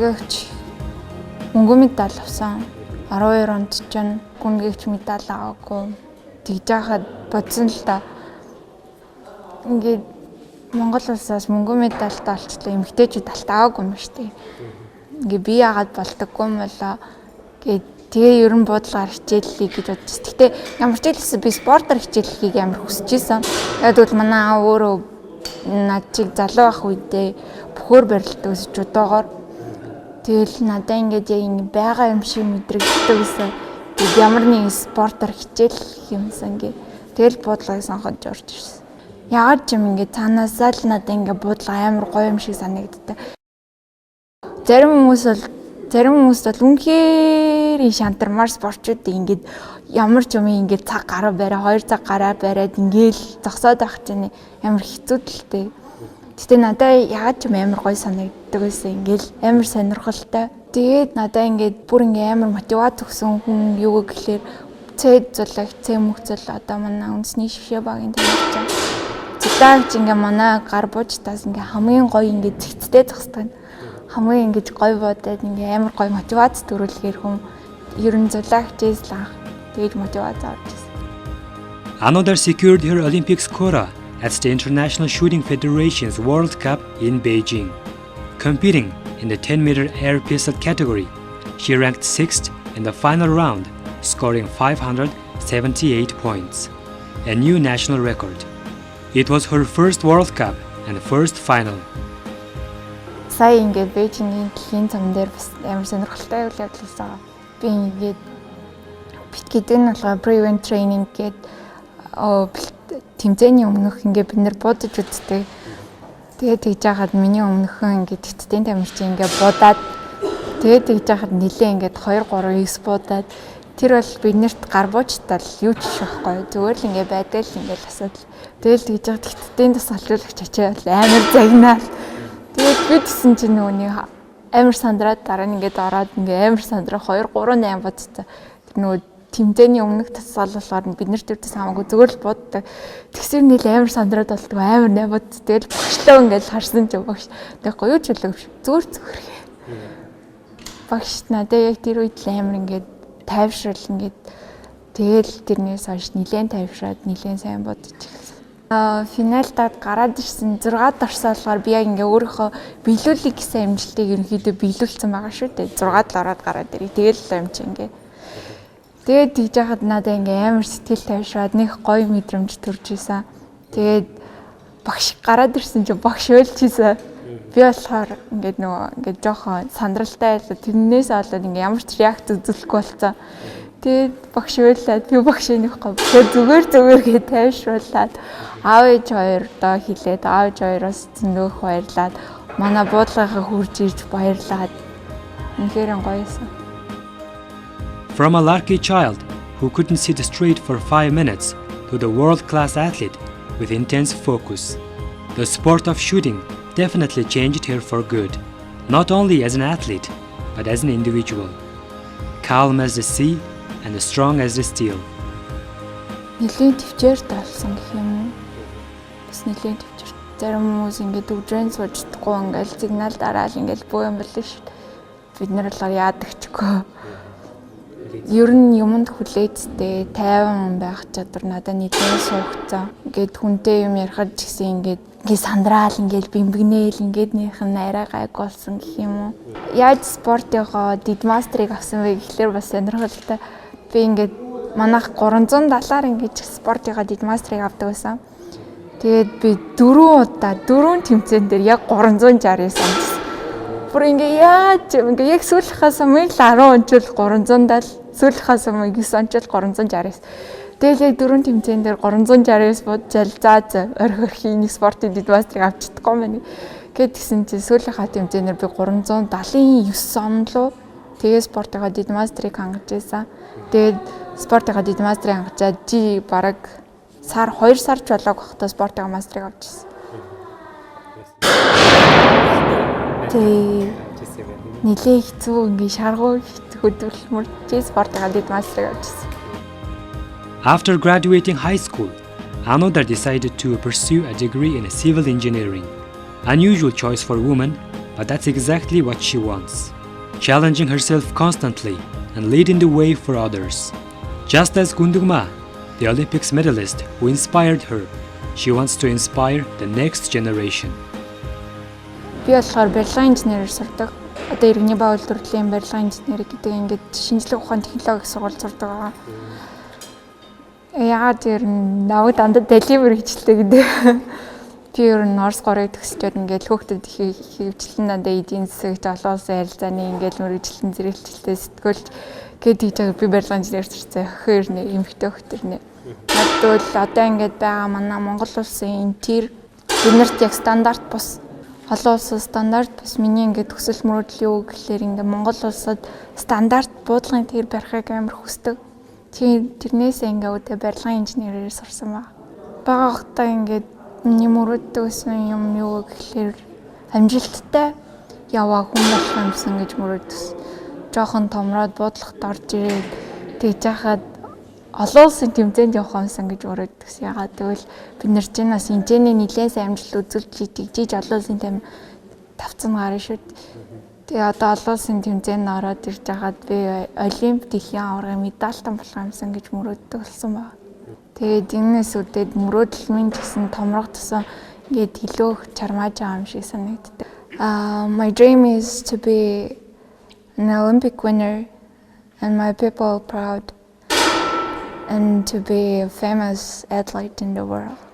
Гүнжээгч мөнгөн медаль авсан. 12 онд чинь гүнжээгч медаль аваагүй. Тэгж яхад бодсон л да. Ингээд Монгол улсаас мөнгөн медальтай олчлоо, эмэгтэйчүүд алт аваагүй юм шүү дээ. Ингээ би яагаад болдоггүй юм болоо гээд тэгээ ер нь буудлагаар хичээллэе гэж бодчих. Гэхдээ ямар ч хэлсэн би спортоор хичээллэхийг амар хүсэж исэн. Яг тэгвэл манай аав өөрөө над чиг залуу байх үедээ бөхөр барилдаг гэсэн жудоогоор. Тэгэл надаа ингээд яг ингэ байгаа юм шиг мэдрэгддэг гэсэн. Тэгээд ямар нэгэн спортоор хичээллэх юмсан гэ. Тэгэл буудлагыг сонгож орж ирсэн. Ягаад ч юм ингээд цаанаасаа л надад ингээд буудлага амар гоё юм шиг санагддаг. Зарим хүмүүс бол үнэхээр шантармаар спортчууд ингээд ямар ч юм ингээд цаг гараа бариа, 2 цаг гараа бариад ингээл зогсоод байх чинь амар хэцүү л дээ. Гэтэ надад ягаад ч юм амар гоё санагддаг байсан. Ингээл амар сонирхолтой. Тэгээд надаа ингээд бүр ингээ амар мотивац өгсөн хүн юу гэхлээр Цэд зулаг, Цэ мөхцөл, одоо манай үндэсний швшээ багийн тамирчин. Зулагч ингээ манай гар буужтаас ингээ хамгийн гоё ингээ зэгцтэй зогсдог. Хамгийн ингэж гоё бодоод ингээ амар гоё мотивац төрүүлэхээр хүн ер нь зулагчээс л анх тэгэж мотивац авч ирсэн. Anodar secured her Olympics quota at the International Shooting Federation's World Cup in Beijing. Competing in the 10-meter air pistol category, she ranked sixth in the final round, scoring 578 points, a new national record. It was her first World Cup and first final. Сая ингээд Бээжингийн дэлхийн цом дээр бас амар сонирхолтой үйл явдал болсон. Би ингээд PET гэдэг нь болохоор pre-event training гэдэг тэмцээний өмнөх ингээд бид нэр буудаж үздэг. Тэгээд тэгж яхад миний өмнөхөн ингээд хятадын тамирчин ингээд будаад, тэгээд тэгж яхад нилээ ингээд 2 3 9 буудаад, тэр бол биднэрт гар буучтал юу ч биш байхгүй. Зүгээр л ингээд байдаг л ингээд асуудал. Тэгэл тэгж яхад хятадын тасгалжуулагч ачаал амар загнаал. Тэгээд би тэгсэн чинь нөгөө нэг амар сандраад, дараа нь ингээд ороод ингээд амар сандраа 2 3 8 бодцоо. Тэр нөгөө тэмцээний өмнөх тасгал болохоор бид нар тэртээс хамаагүй зүгээр л буддаг. Тэгсэр нийл амар сандраад болтгоо, амар 8 бод. Тэгэл багшлаа ингээд харсан чинь багш тэгэхгүй юу ч хэлээгүй биш. Зүгээр зүгээр. Багш надад яг тэр үед л амар ингээд тайвшрал ингээд тэгэл тэрнээс хойш нилээн тайвшраад, нилээн сайн бодож эхэлсэн. Финалдад гараад ирсэн, 6-д орсон болохоор би яг ингээ өөрийнхөө биелүүлэх гэсэн амжилтыг ерөнхийдөө биелүүлсэн байгаа шүү дээ. 6-д л ороод гараад ирээ. Тэгэл л юм чи ингээ. Тэгээд тэгж яхад надад ингээ амар сэтгэл тайвшраад, нэг гоё мэдрэмж төрж исэн. Тэгээд багш гараад ирсэн чинь багш уйлж исэн. Би болохоор ингээд нөгөө ингээд жоохон сандралтай байлаа. Тэрнээс болоод ингээ ямар ч реакц үзүүлэхгүй болсон. Тэгээд багш уйлаад, би багш нэхгүй. Тэгээд зүгээр зүгээр гэж тайвшруулад, аав ээж хоёрдоо хэлээд, аав ээж хоёроос зөндөх баярлаад, манай буудлагынхаа хурж ирж баярлаад, үнэхээр гоё юмсан. From a lucky child who couldn't sit straight for 5 minutes to the world class athlete with intense focus, the sport of shooting definitely changed her for good, not only as an athlete, but as an individual. Calm as the sea and as strong as the steel. Нэлийн төвчээр болсон гэх юм уу? Бас нэлийн төвчээр. Зарим хүмүүс ингээд үжрэн сууж чадахгүй, ингээд сигнал дараал ингээд бөө юм болно шүү дээ. Бид нар болохоор яадаг чгүй. Ер нь юмд хүлээцтэй, тайван байх чадвар надад нэлээд суугдсан. Ингээд хүнтэй юм ярихад ч гэсэн ингээд ингээд сандраал, ингээд бимбэгнээл, ингээд нөх нь арай гайг болсон гэх юм уу. Яаж спортынхоо дэд мастерыг авсан бэ гэхлээр бас сонирхолтой. Би ингээд манайх 370-аар ингэж спортынхоо дэд мастерыг авдаг байсан. Тэгээд би дөрвөн удаа, дөрвөн тэмцээн дээр яг 369 онцсон. Бүр ингээ яаж ингээ яг сүүлийнхаа сумыг л 10 ончвол 370, сүүлийнхаа сумыг 9 ончвол 369. Тэгэл яг дөрвөн тэмцээн дээр 369 буджаал, за за, орхи орхи, нэг спортын дэд мастерыг авч чадахгүй маань. Гэт тэгсэн чинь сүүлийнхаа тэмцээнээр би 379 онлоо. Тэгээ спортынхаа дэд мастерыг хангаж байсан. Тэгээд спортынхаа дэд мастерыг хангачаад чи бараг сар 2 сар ч болоог байхдаа спортынхаа мастерыг авч ирсэн. Тэг. Нилээ хэцүү, ингээ шаргуу хөдөлмөр чи спортынхаа дэд мастерыг авч ирсэн. After graduating high school, Anodar decided to pursue a degree in civil engineering. Unusual choice for a woman, but that's exactly what she wants. Challenging herself constantly and leading the way for others. Just as Gundugma, the Olympics medalist who inspired her, she wants to inspire the next generation. Би болохоор барилгын инженерээр сурдаг. Одоо иргэний ба үйлдвэрлэлийн барилгын инженер гэдэг ингээд шинжлэх ухааны технологи сургууль сурдаг байгаа. Яагаад ер нь намайг дандаа далийн мэргэжилтэй гэдэг. Би ер нь Орос 3-ыг төгсчөөд ингээд хүүхдэд хөвчлэн дандаа эдийн засагт, олон улсын харилцааны ингээд мэргэжилтэн зэрэглэлтэй сэтгүүлч гээд хийж байгаа, би барилгын инженер сурсан. Охин ирнэ, эмэгтэй хүүхд ирнэ. Надад бол одоо ингээд байгаа манай Монгол улсын энэ тир биднэрт яг стандарт бус, олон улсад стандарт бус. Миний ингээд төсөл мөрөөдөл юу гэхлээр ингээд Монгол улсад стандарт буудлагын тир барихыг амар хүсдэг. Тийм, тэрнээс ингээд үдэ барилгын инженерээр сурсан баг. Бага байхдаа ингээд миний мөрөөддөг гэсэн юм юу гэхлээр амжилттай яваа хүн болох юмсан гэж мөрөөдсөн. Жоохон томроод буудлагад орж ирээд тэгж яхад олон улсын тэмцээнд явах юмсан гэж мөрөөдсөн. Ягаад гэвэл бид нар чинь бас хэмжээний нэлээд сайн амжилт үзүүлж тэгжиж олон улсын тэм тавцан гарна шүү дээ. Тэгээ одоо олон улсын тэмцээнд ороод ирж байгаад би Олимп, дэлхийн аваргын медальтан болох юмсан гэж мөрөөддөг болсон байна. Тэгээд энэс үдээд мөрөөдөл минь ч гэсэн томрох тусам ингээд илүү их чармааж байгаа юм шиг санагддаг. My dream is to be an Olympic winner and my people proud and to be a famous athlete in the world.